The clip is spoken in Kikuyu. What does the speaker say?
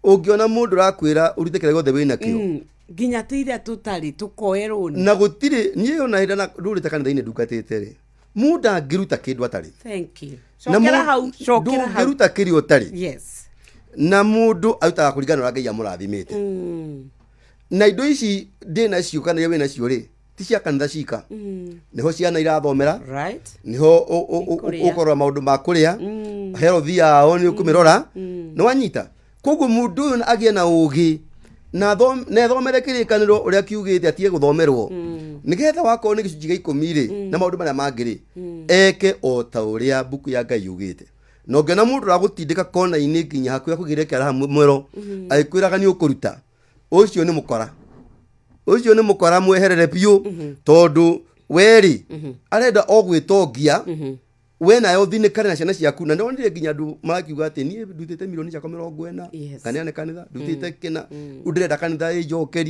Ũngĩona mũndũ ũrakwĩra ũrute kĩrĩa gĩothe wĩ nakĩo, Nginya tĩiria tũtarĩ tũkoerwo nĩ na gũtirĩ niĩ ona hĩndĩ na ndũrĩte kanitha-inĩ ndungatĩte rĩ, mũndũ angĩruta kĩndũ atarĩ. Thank you. Na Cokera hau, cokera hau. Ndũngĩruta kĩrĩa ũtarĩ. Na mũndũ arutaga kũringana na ũrĩa Ngai amũrathimĩte. Na indo ici ndĩ nacio kana iria wĩ nacio rĩ, ti cia kanitha cika. Nĩho ciana irathomera, nĩho Ikũrĩa. ũkorora maũndũ ma kũrĩa, health yao nĩ ũkũmĩrora. Nĩ wanyita? Koguo mũndũ ũyũ agĩe na ũgĩ na ethomere kĩrĩkanĩro ũrĩa kiugĩte, atige gũthomerwo, nĩgetha wakorwo nĩ gĩcunjĩ gĩa 10 rĩ, na maũndũ marĩa mangĩ rĩ, eke o ta ũrĩa mbuku ya Ngai yugĩte. Na ũngĩona mũndũ ũragũtindĩka kona-inĩ nginya hakuhĩ akũgĩre kĩara mwero agĩkwĩraga nĩ ũkũruta, ũcio nĩ mũkora, ũcio nĩ mũkora, mweherere biũ, tondũ werĩ arenda o gwĩtongia, we nawe ũthinĩkane na ciana ciaku. Na ndonire nginya andũ marakiuga atĩ niĩ ndutĩte milioni ciakwa 40, kaneane kanitha, ndutĩte kĩna, ndĩrenda kanitha ĩnjokerie.